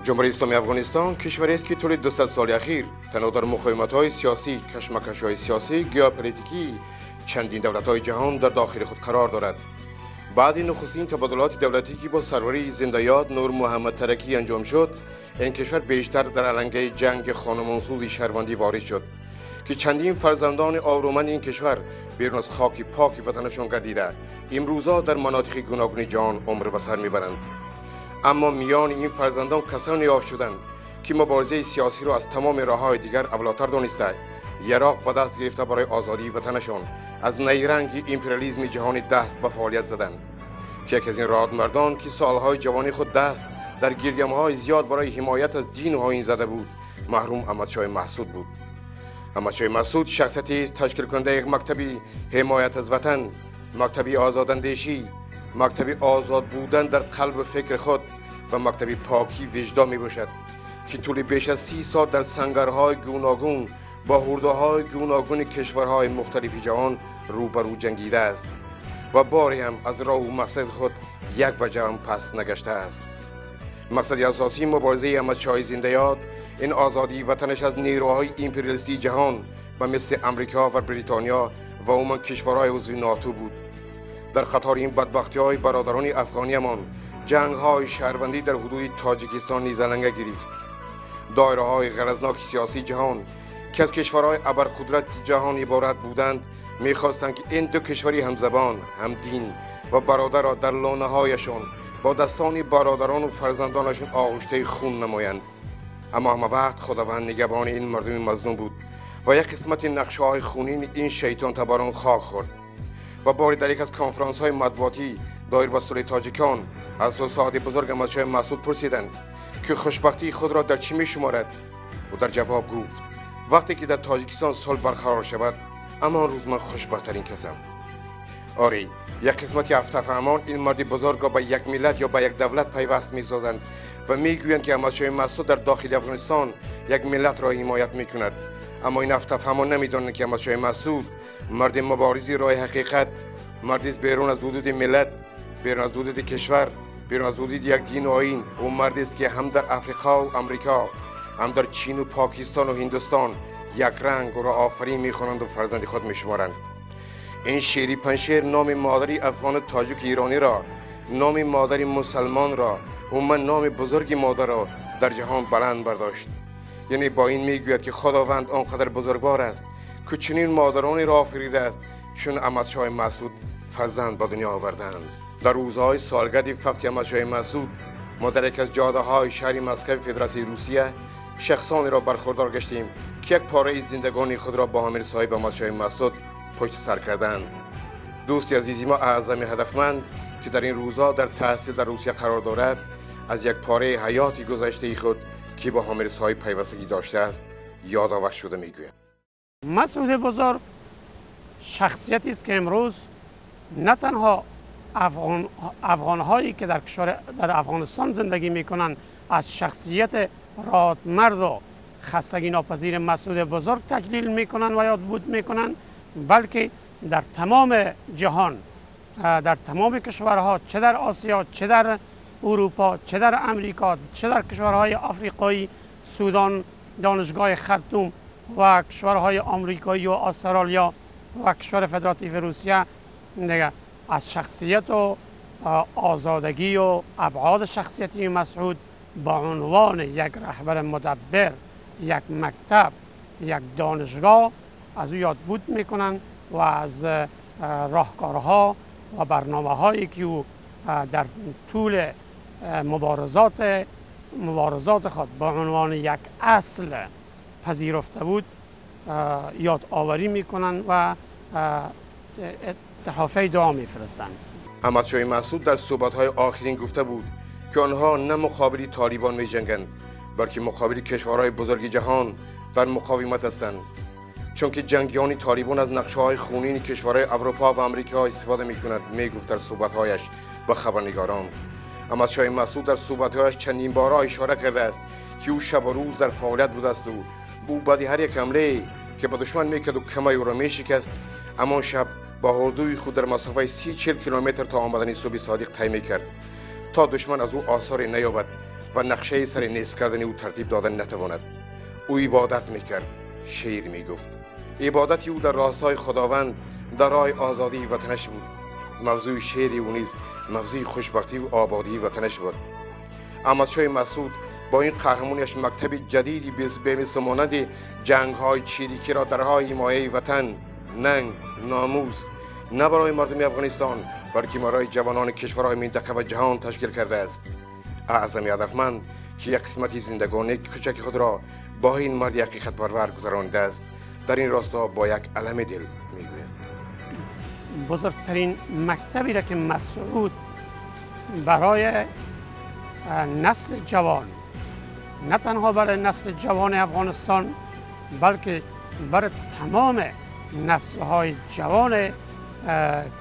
ҷумҳурии исломии Афғонистон кишварест ки тӯли 200 соли ахир танҳо дар муқовиматҳои сиёсӣ, кашмакашҳои сиёсӣ, геополитикӣ чандин давлатҳои ҷаҳон дар дохили худ қарор дорад. Баъди нухустин табодулоти давлатӣ ки бо сарварии зиндаёд Нур Муҳаммад Таракӣ анҷом шуд, ин кишвар бештар дар алангаи ҷанги хонамонсӯзи шаҳрвандӣ ворид шуд ки чандин фарзандони обрӯманди ин кишвар берун аз хоки поки ватанашон гардида имрӯза дар манотиқи гуногуни ҷаҳон умр ба сар мебаранд. Аммо миёни ин фарзандон касоне ёфт шуданд ки муборизаи сиёсиро аз тамоми роҳҳои дигар авлотар дониста, яроқ ба даст гирифта барои озодии ватанашон аз найранги империализми ҷаҳонӣ даст ба фаъолият заданд ки яке аз ин родмардон ки солҳои ҷавонии худ даст дар гиргамҳои зиёд барои ҳимоят аз дину оин зада буд, маҳрум Аҳмадшоҳи Маҳсуд буд. Аҳмадшоҳи Маҳсуд шахсиятест ташкилкунандаи як мактаби ҳимоят аз ватан, мактаби озодандешӣ, мактаби озод будан дар қалбу фикри худ ва мактаби покӣ виҷдон мебошад ки тӯли беш аз 30 сол дар сангарҳои гуногун бо ҳурдаҳои гуногуни кишварҳои мухталифи ҷаҳон рӯбарӯ ҷангидааст ва боре ҳам аз роҳу мақсади худ як ваҷҳам пас нагаштааст. Мақсади асосии муборизаи Аҳмадшоҳи зиндаёд ин озодии ватанаш аз нерӯҳои империалистии ҷаҳон ба мисли Амрико ва Бритониё ва умуман кишварҳои узви НАТО буд. Дар қатори ин бадбахтиҳои бародарони афғониямон ҷангҳои шаҳрвандӣ дар ҳудуди Тоҷикистон низ аланга гирифт. Доираҳои ғаразноки сиёсии ҷаҳон ки аз кишварҳои абарқудрати ҷаҳон иборат буданд, мехостанд ки ин ду кишвари ҳамзабон, ҳамдин ва бародарро дар лонаҳояшон бо дастони бародарону фарзандонашон оғуштаи хун намоянд. Аммо ҳама вақт Худованд нигаҳбони ин мардуми мазлум буд ва як қисмати нақшаҳои хунини ин шайтонтабарон хок хӯрд. Ва бори дар яке аз конфронсҳои матбуотӣ доир ба сулҳи тоҷикон аз устоди бузург Аҳмадшоҳи Маҳсуд пурсиданд ки хушбахтии худро дар чӣ мешуморад. Ӯ дар ҷавоб гуфт: вақте ки дар Тоҷикистон сулҳ барқарор шавад, аммо он рӯз ман хушбахттарин касам. Оре, як қисмати ҳафтафаҳмон ин марди бузургро ба як миллат ё ба як давлат пайваст месозанд ва мегӯянд ки Аҳмадшоҳи Маҳсуд дар дохили Афғонистон як миллатро ҳимоят мекунад. Аммо ин ҳафтафаҳмон намедонанд ки Аҳмадшоҳи Маҳсуд марди муборизи роҳи ҳақиқат, мардист берун аз ҳудуди миллат, берун аз ҳудуди кишвар, берун аз ҳудуди як дину оин. Ӯ мардест ки ҳам дар Африқо ва Амрико, ҳам дар Чину Покистону Ҳиндустон як ранг ӯро офарин мехонанд фарзанди худ мешуморанд. Ин шери Панҷшер номи модари афғону тоҷику ирониро, номи модари мусалмонро, умуман номи бузурги модарро дар ҷаҳон баланд бардошт. Яъне бо ин мегӯяд ки Худованд он қадар бузургвор аст ки чунин модаронеро офаридааст, чун Аҳмадшоҳи Маҳсуд фарзанд ба дунё овардаанд. Дар рӯзҳои солгарди фавти Аҳмадшоҳи Маҳсуд мо дар яке аз ҷодаҳои шаҳри Москваи Федератсияи Русия шахсонеро бархурдор гаштем ки як пораи зиндагонии худро бо ҳамир соҳиб Аҳмадшоҳи Маҳсуд пушти сар карданд. Дӯсти азизи мо Аъзами ҳадафманд ки дар ин рӯзҳо дар таҳсил дар Русия қарор дорад, аз як пораи ҳаёти гузаштаи худ ки бо ҳамир соҳиб пайвастагӣ доштааст ёдовар шуда мегӯяд. Масъуди бузург шахсиятест ки имрӯз на танҳо афғонҳое ки дар кишвар дар Афғонистон зиндагӣ мекунанд аз шахсияти родмарду хастагинопазири Масъуди бузург таҷлил мекунанд ва ёдбуд мекунанд, балки дар тамоми ҷаҳон, дар тамоми кишварҳо, чӣ дар Осиё, чӣ дар Урупо, чӣ дар Амрико, чӣ дар кишварҳои Африқоӣ, Судон, донишгоҳи Хартум ва кишварҳои Амрикоӣ ва Австралия ва кишвари Федеративи Русия аз шахсияту озодагию абъоди шахсияти Масъуд ба унвони як раҳбари мудаббир, як мактаб, як донишгоҳ аз ӯ ёдбуд мекунанд ва аз роҳкорҳо ва барномаҳое ки ӯ дар тӯли муборизоти худ ба унвони як асл пазируфта буд ёдоварӣ мекунанд ва تحافه دعا میفرستند. احمدشاه مسعود در صحبت‌های آخرین گفته بود که آنها نه مقابل طالبان می‌جنگند، بلکه مقابل کشورهای بزرگ جهان در مقاومت هستند. چون که جنگیان طالبان از نقشه‌های خونین کشورهای اروپا و آمریکا استفاده می‌کند، می‌گفت در صحبت‌هایش با خبرنگاران. احمدشاه مسعود در صحبت‌هایش چندین بارها اشاره کرده است که او شب و روز در فعالیت بوده است و او بعد هر یک حمله که به دشمن میکرد و کمای او را میشکست، اما شب با اردوی خود در مسافه 30-40 کیلومتر تا آمدن صبح صادق طی میکرد تا دشمن از او آثاری نیابد و نقشه سر نیست کردن او ترتیب دادن نتواند. او عبادت میکرد، شعر میگفت. عبادت او در راستای خداوند، در راه آزادی وطنش بود. موضوع شعر او نیز موضوع خوشبختی و آبادی وطنش بود. احمدشاه مسعود با این قهرمانیش مکتب جدیدی به مثل مانند جنگ‌های چریکی را در راه حمایه وطن، ننگ، ناموس نه برای مردم افغانستان بلکه برای جوانان کشورهای منطقه و جهان تشکیل کرده است. اعظم هدفمند که یک قسمت زندگانی کوچک خود را با این مرد حقیقت پرور گذرانده است، در این راستا با یک علم دل میگوید: بزرگترین مکتبی را که مسعود برای نسل جوان، نه تنها برای نسل جوان افغانستان بلکه برای تمام نسل‌های جوان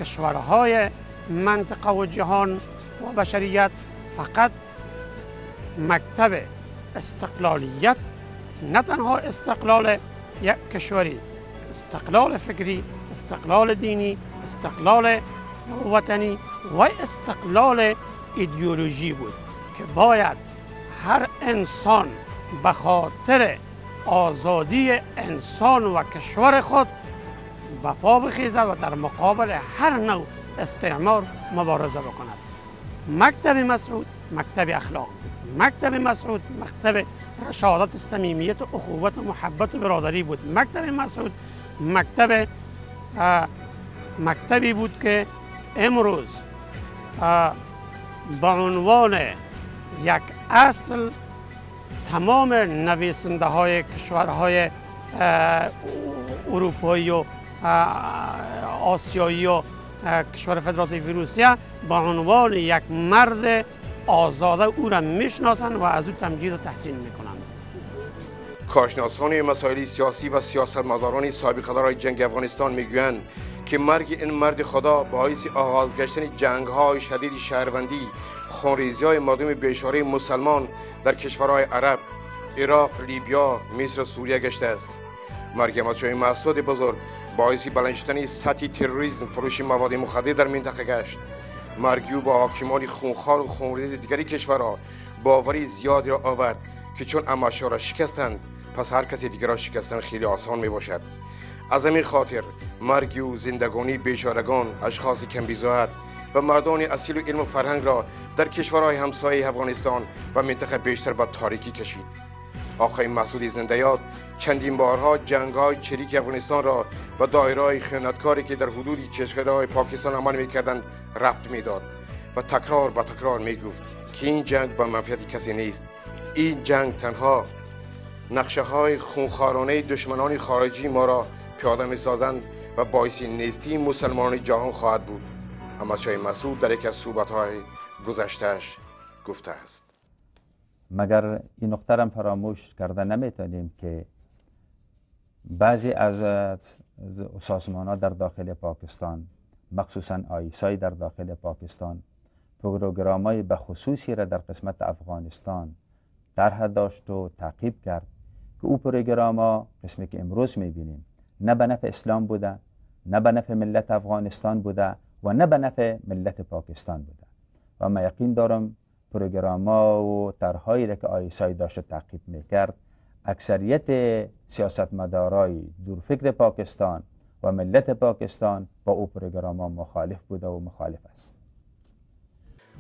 کشورهای منطقه و جهان و بشریت، فقط مکتب استقلالیت، نه تنها استقلال یک کشوری، استقلال فکری، استقلال دینی، استقلال وطنی و استقلال ایدئولوژی بود که باید هر انسان به خاطر آزادی انسان و کشور خود به پا بخیزد و در مقابل هر نوع استعمار مبارزه بکند. مکتب مسعود مکتب اخلاق بود، مکتب مسعود مکتب رشادت و صمیمیت و اخوت و محبت و برادری بود. مکتب مسعود مکتبی بود که امروز به عنوان یک اصل تمام نویسنده های کشورهای اروپایی و آسیایی و کشور فدراتیو روسیه به عنوان یک مرد آزاده او را میشناسند و از او تمجید و تحسین میکنند. کارشناسان مسائل سیاسی و سیاستمداران سابقه دارای جنگ افغانستان میگویند که مرگ این مرد خدا باعث آغاز گشتن جنگ‌های شدید شهروندی، خونریزی‌های مردم بیچاره مسلمان در کشورهای عرب، عراق، لیبیا، مصر و سوریه گشته است. مرگ احمدشاه مسعود بزرگ باعث بلند شدن سطح تروریسم، فروش مواد مخدر در منطقه گشت. مرگ او با حاکمان خونخوار و خونریز دیگری کشورها باوری زیادی را آورد که چون احمدشاه را شکستند، پس هر کسی دیگر را شکستن خیلی آسان می باشد. از همین خاطر مرگ او زندگانی بیچارگان، اشخاص کم بیزاعت و مردان اصیل و علم و فرهنگ را در کشورهای همسایه افغانستان و منطقه بیشتر به تاریکی کشید. آقای مسعود زنده‌یاد چندین بارها جنگ‌های چریک افغانستان را به دایره‌های خیانتکاری که در حدود کشورهای پاکستان عمل می‌کردند ربط می‌داد و تکرار به تکرار می‌گفت که این جنگ به منفعت کسی نیست. این جنگ تنها نقشه‌های خونخوارانه دشمنان خارجی ما را پیاده می‌سازند و باعث نیستی مسلمانان جهان خواهد بود. احمدشاه مسعود در یکی از صحبت‌های گذشته‌اش گفته است: مگر این نقطه را فراموش کرده نمیتونیم که بعضی از سازمان‌ها در داخل پاکستان، مخصوصاً آیسای در داخل پاکستان، پروگرام‌های به خصوصی را در قسمت افغانستان طرح داشت و تعقیب کرد که او پروگرام‌ها قسمی که امروز میبینیم نه به نفع اسلام بوده، نه به نفع ملت افغانستان بوده و نه به نفع ملت پاکستان بوده. و من یقین دارم پروگرام‌ها و طرح‌هایی را که آیسای داشت و تعقیب میکرد، اکثریت سیاستمدارای دورفکر پاکستان و ملت پاکستان با او پروگرام‌ها مخالف بوده و مخالف است.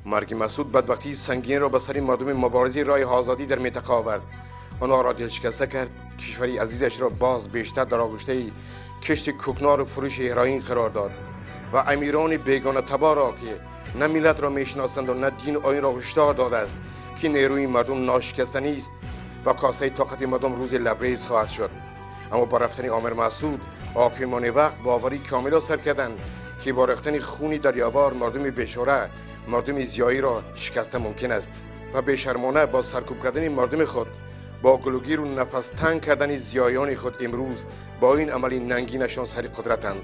مرگ مسعود بدبختی سنگین را به سر مردم مبارزی راه آزادی در منطقه آورد. آنها را دلشکسته کرد، کشوری عزیزش را باز بیشتر در آغشته کشت کوکنار و فروش هروئین قرار داد و امیران بیگانه تبار را که نه ملت را میشناسند و نه دین آیین را هشدار داده است که نیروی مردم ناشکستنی است و کاسه طاقت مردم روز لبریز خواهد شد. اما با رفتن آمر مسعود، حاکمان وقت باوری کامل را سر کردند که با ریختن خونی دریاوار مردم بیچاره، مردم زیایی را شکسته ممکن است و بیشرمانه با سرکوب کردن مردم خود، با گلوگیر و نفس تنگ کردن زیایان خود امروز با این عمل ننگینشان سر قدرتند.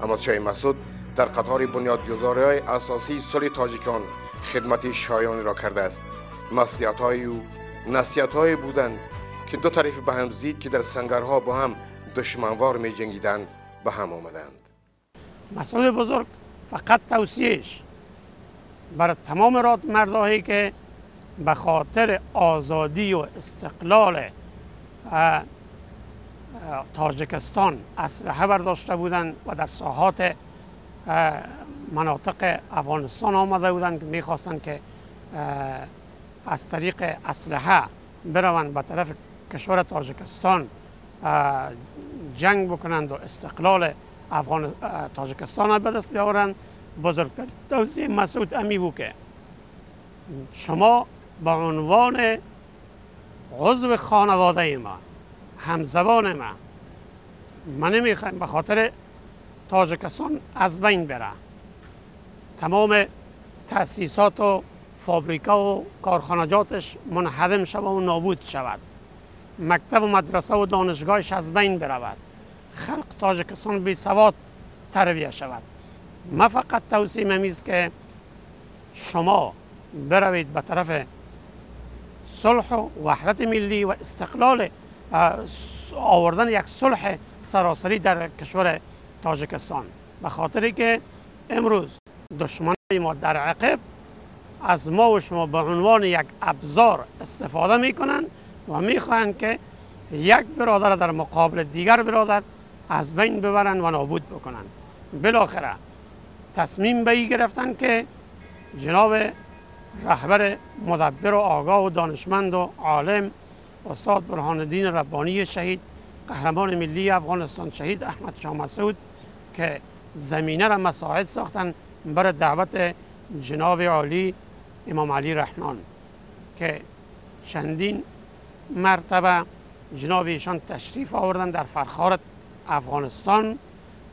احمدشاه مسعود در قطار بنیادگذاری‌های اساسی صلح تاجیکان خدمت شایانی را کرده است. مصلحت‌های او نصیحت‌هایی بودند که دو طرف به هم زید که در سنگرها با هم دشمنوار می‌جنگیدند به هم آمدند. مسعود بزرگ فقط توصیهش برای تمام رادمردهایی که به خاطر آزادی و استقلال تاجیکستان اسلحه برداشته بودند و در ساحات مناطق افغانستان آمده بودند که میخواستند که از طریق اسلحه بروند به طرف کشور تاجیکستان جنگ بکنند و استقلال تاجیکستان را به دست بیاورند. بزرگترین توصیه مسعود امی بود که شما به عنوان عضو خانواده ما، همزبان ما، ما نمیخوایم به خاطر تاجیکستان از بین بره، تمام تأسیسات و فابریکا و کارخانجاتش منهدم شود و نابود شود، مکتب و مدرسه و دانشگاهش از بین برود، خلق تاجیکستان بی سواد تربیه شود. ما فقط توصیه میست که شما بروید به طرف صلح و وحدت ملی و استقلال، آوردن یک صلح سراسری در کشور تاجیکستان، به خاطری که امروز دشمن ما در عقب از ما و شما به عنوان یک ابزار استفاده میکنند و میخواهند که یک برادر در مقابل دیگر برادر از بین ببرند و نابود بکنند. بالاخره تصمیم به این گرفتن که جناب رهبر مدبر و آگاه و دانشمند و عالم استاد برهان الدین ربانی شهید، قهرمان ملی افغانستان شهید احمد شاه مسعود، که زمینه را مساعد ساختن برای دعوت جناب عالی امام علی رحمان، که چندین مرتبه جناب ایشان تشریف آوردن در فرخار افغانستان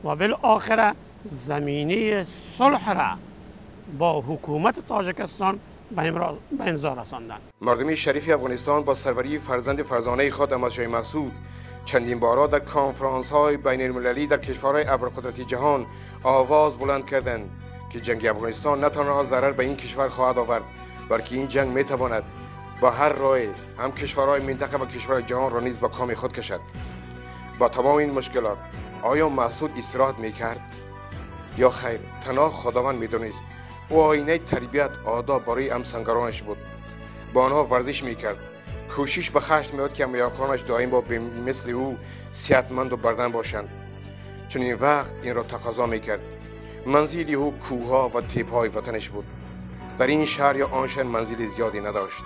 و بالآخره زمینه صلح را با حکومت تاجیکستان به امضا رساندند. مردم شریف افغانستان با سروری فرزند فرزانه خود احمد شاه مسعود چندین بارها در کنفرانس های بین المللی در کشورهای ابرقدرتی جهان آواز بلند کردند که جنگ افغانستان نه تنها ضرر به این کشور خواهد آورد، بلکه این جنگ می تواند با هر راه هم کشورهای منطقه و کشورهای جهان را نیز به کام خود کشد. با تمام این مشکلات آیا مسعود استراحت می کرد؟ یا خیر، تنها خداوند میدونست. او آینه تربیت آداب برای همسنگرانش بود. با آنها ورزش میکرد. کوشش به خشم میاد که همیارخانش دائم با مثل او صحتمند و بردن باشند. چون این وقت این را تقاضا میکرد. منزل او کوهها و تیپهای وطنش بود. در این شهر یا آن شهر منزل زیادی نداشت.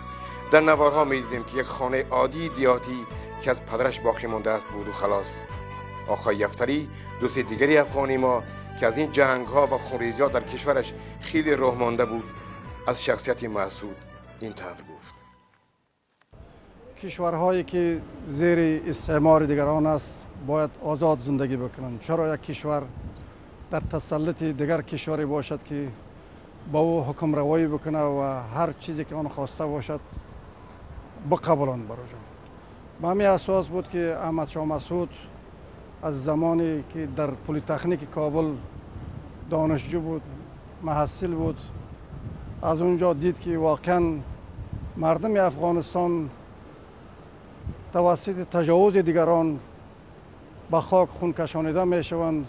در نوارها میدیدیم که یک خانه عادی دیاتی که از پدرش باقی مانده است بود و خلاص. آقای یفتری، دوست دیگری افغانی ما که از این جنگ ها و خونریزی ها در کشورش خیلی راه مانده بود، از شخصیت مسعود این طور گفت: کشورهایی که زیر استعمار دیگران است باید آزاد زندگی بکنند. چرا یک کشور در تسلط دیگر کشوری باشد که با او حکم روایی بکنه و هر چیزی که آن خواسته باشد بقبولند برایشان؟ به همین اساس بود که احمد شاه مسعود از زمانی که در پلیتکنیک کابل دانشجو بود، محصل بود، از اونجا دید که واقعا مردم افغانستان توسط تجاوز دیگران به خاک خون کشانیده می شوند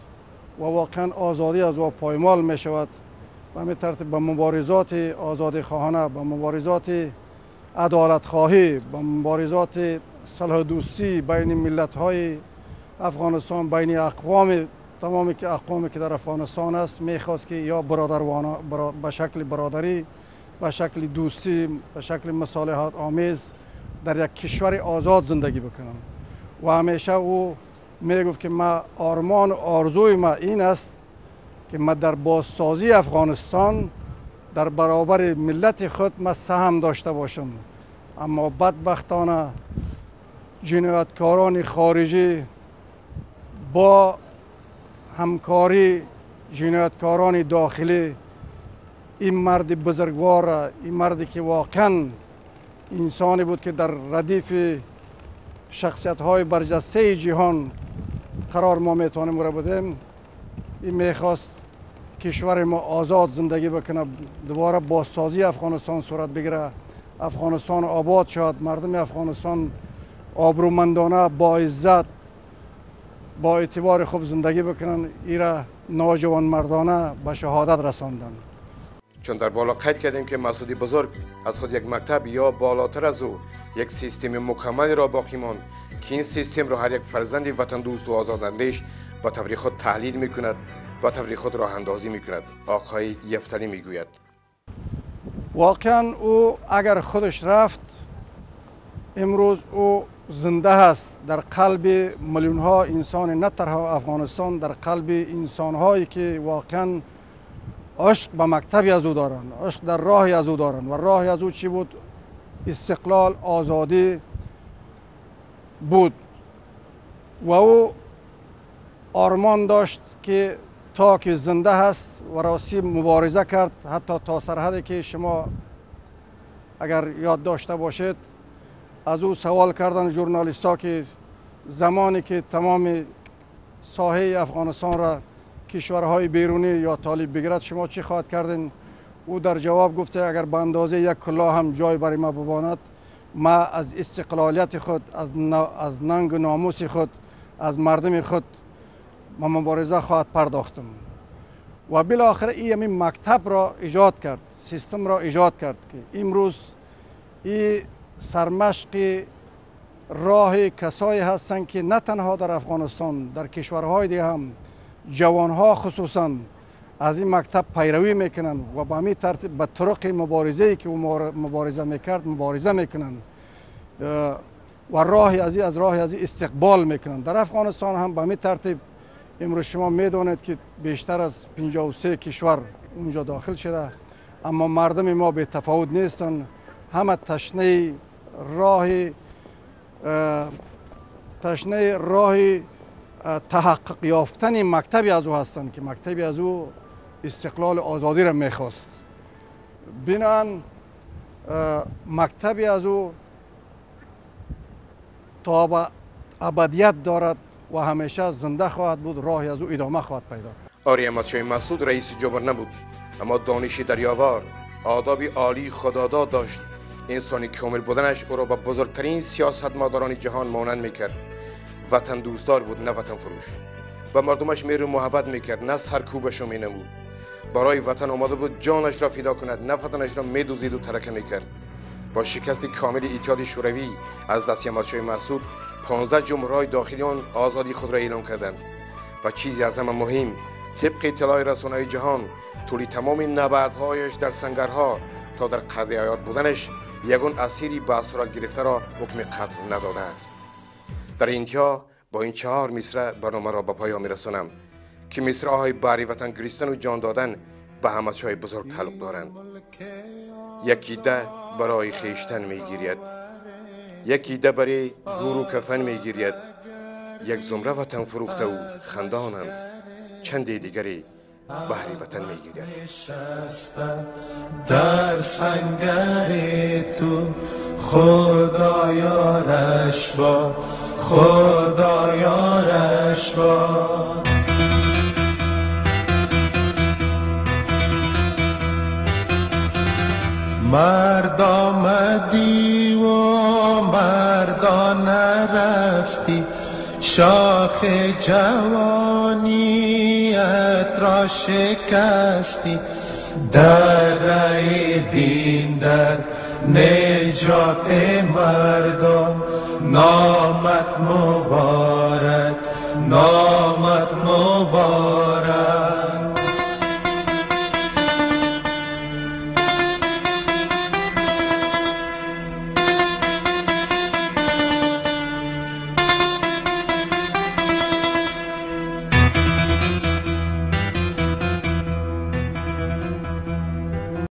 و واقعا آزادی از او پایمال می شود. و همین ترتیب به مبارزات آزادی خواهانه، به مبارزات عدالت خواهی، به مبارزات صلح دوستی بین ملت های افغانستان، بین اقوام تمامی که اقوامی که در افغانستان است، میخواست که یا برادروانه به شکل برادری، به شکل دوستی، به شکل مصالحات آمیز در یک کشور آزاد زندگی بکنن. و همیشه او میگفت که ما آرمان و آرزوی ما این است که ما در بازسازی افغانستان در برابر ملت خود ما سهم داشته باشم. اما بدبختانه جنایتکاران خارجی با همکاری جنایتکاران داخلی این مرد بزرگوار، این مردی که واقعا انسانی بود که در ردیف شخصیت های برجسته جهان قرار ما میتونیم را بدیم، این میخواست کشور ما آزاد زندگی بکنه، دوباره بازسازی افغانستان صورت بگیره، افغانستان آباد شد، مردم افغانستان آبرومندانه با عزت با اعتبار خوب زندگی بکنن. ایرا ناجوان مردانه به شهادت رساندن. چون در بالا قید کردیم که مسعود بزرگ از خود یک مکتب یا بالاتر از او یک سیستم مکمل را باقی ماند که این سیستم را هر یک فرزند وطن دوست و آزاداندیش با طور خود تحلیل میکند، با طور خود راه اندازی میکند. آقای یفتلی میگوید واقعا او اگر خودش رفت، امروز او زنده است در قلب میلیون ها انسان، نه تنها افغانستان، در قلب انسان هایی که واقعا عشق به مکتبی از او دارند، عشق در راهی از او دارند و راهی از او چی بود؟ استقلال، آزادی بود و او آرمان داشت که تا که زنده هست و راستی مبارزه کرد، حتی تا سرحدی که شما اگر یاد داشته باشید از او سوال کردن ژورنالیست ها که زمانی که تمام ساحه افغانستان را کشورهای بیرونی یا طالب بگیرد شما چی خواهد کردین؟ او در جواب گفته اگر به اندازه یک کلاه هم جای برای ما بباند، ما از استقلالیت خود، از ننگ و ناموس خود، از مردم خود ما مبارزه خواهد پرداختم. و بالاخره این مکتب را ایجاد کرد، سیستم را ایجاد کرد که امروز این سرمشق راه کسایی هستند که نه تنها در افغانستان، در کشورهای دیگه هم جوانها خصوصا از این مکتب پیروی میکنن و با همین ترتیب به طرق مبارزه‌ای که او مبارزه میکرد مبارزه میکنن و راه از راه از استقبال میکنن. در افغانستان هم به همین ترتیب امروز شما میدانید که بیشتر از 53 کشور اونجا داخل شده، اما مردم ما به تفاوت نیستن، همه تشنه راه تحقق یافتن مکتبی از او هستند که مکتبی از او استقلال آزادی را میخواست. بنابراین مکتبی از او تا به ابدیت دارد و همیشه زنده خواهد بود، راه از او ادامه خواهد پیدا کرد. آری احمدشاه مسعود رئیس جمهور نبود، اما دانشی دریاوار، آداب عالی خداداد داشت. انسانی کامل بودنش او را به بزرگترین سیاستمداران جهان مانند میکرد. وطن دوستدار بود، نه وطن فروش. به مردمش مهر و محبت میکرد، نه سرکوبش را مینمود. برای وطن آماده بود جانش را فدا کند، نه وطنش را میدوزید و ترکه میکرد. با شکست کامل اتحاد شوروی از دست احمدشاه مسعود، 15 جمهوری‌های داخلی آن آزادی خود را اعلام کردند. و چیزی از همه مهم، طبق اطلاع رسانه‌های جهان، طول تمام نبردهایش در سنگرها تا در قید حیات بودنش یگان اسیری به اسارت گرفته را حکم قتل نداده است. در اینجا با این 4 مصرع برنامه را به پایان میرسانم که مصرع‌های بری وطن گریستن و جان دادن به احمدشاه بزرگ تعلق دارند. یکی ده برای خویشتن میگیرید، یکی ده برای گور و کفن میگیرید، یک زمره وطن فروخته و خندانند، چند دیگری بهری وطن میگیرد. در سنگر تو خدا یارش با، خدا یارش با. مرد آمدی و مردان نرفتی، شاخ جوانیت را شکستی، در رای دین در نجات مردم، نامت مبارک، نامت